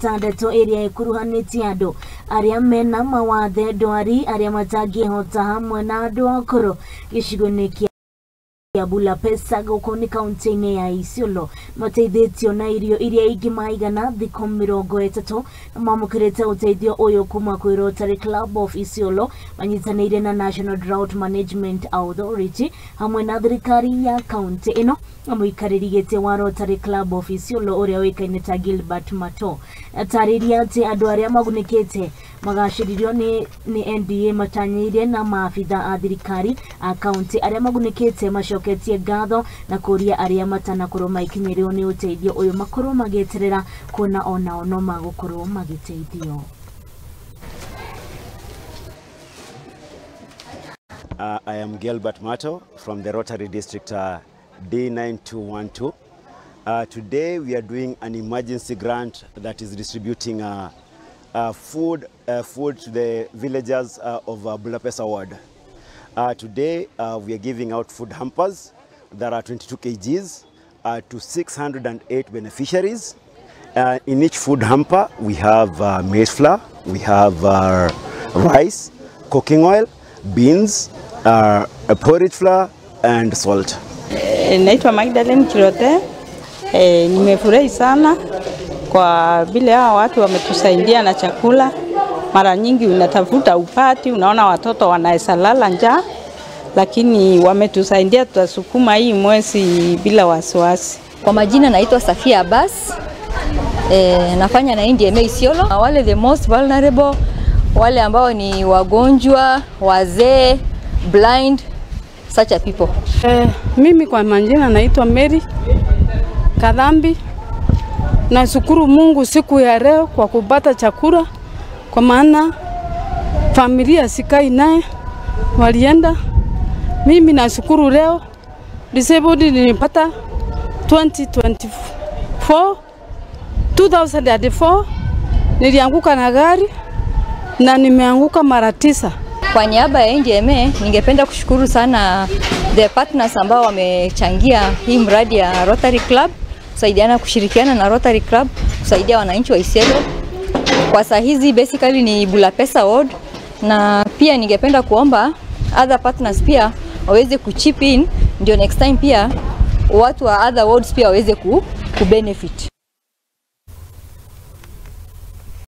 Ĩtandatũ ĩrĩa ĩkuruhanĩtie andũ arĩa mena mawathe, ndwari, arĩa matangĩhota hamwe na andũ akũrũ gĩcigo-inĩ kĩa Bulapesa gũkũ nĩ kaunti-inĩ ya Isiolo mateithĩtio na irio iria ingĩmaigana thikũ 30 na mamũkĩrĩte ũteithio ũyũ kuma kwĩ Rotary Club of Isiolo manyitanĩire na National Drought Management Authority hamwe na thirikari ya kaunti ĩno. Na mũikarĩri gĩtĩ wa Rotary Club of Isiolo ũrĩa ũĩkaine ta Gilbert Mato atarĩria atĩ andũ arĩa magunĩkĩte magacĩririo nĩ NDA matanyĩire na maabitha a thirikari a kaunti arĩa magunĩkĩte macoketie ngatho na kũria arĩa matanakorwo maikinyĩrwo nĩ ũteithio ũyũ makorwo magĩeterera kuona onao no magũkorwo magĩteithio. I am Gilbert Mato from the Rotary District D9212. Today we are doing an emergency grant that is distributing food to the villagers of Bulapesa ward. Today we are giving out food hampers that are 22 kgs to 608 beneficiaries. In each food hamper we have maize flour, we have rice, cooking oil, beans, a porridge flour and salt. Naitwa Magdalene Kirote. Nimefurahi sana kwa vile hawa watu wametusaidia na chakula. Mara nyingi unatafuta upati, unaona watoto wanaweza lala njaa, lakini wametusaidia, tutasukuma hii mwezi bila wasiwasi. Kwa majina naitwa Safia Abbas. Nafanya na NDMA Isiolo. Wale the most vulnerable, wale ambao ni wagonjwa, wazee, blind, such a people. Mimi kwa majina naitwa Mary Kadhambi. Nashukuru Mungu siku ya leo kwa kupata chakula, kwa maana familia sikai naye walienda. Mimi nashukuru leo disabled nilipata 2004 nilianguka na gari na nimeanguka mara 9. Kwa niaba ya NDMA ningependa kushukuru sana the partners ambao wamechangia hii mradi ya Rotary Club, kusaidiana kushirikiana na Rotary Club kusaidia wananchi wa Isiolo. Kwa saa hizi basically ni Bulapesa ward, na pia ningependa kuomba other partners pia waweze kuchip in, ndio next time pia watu wa other wards pia waweze ku benefit.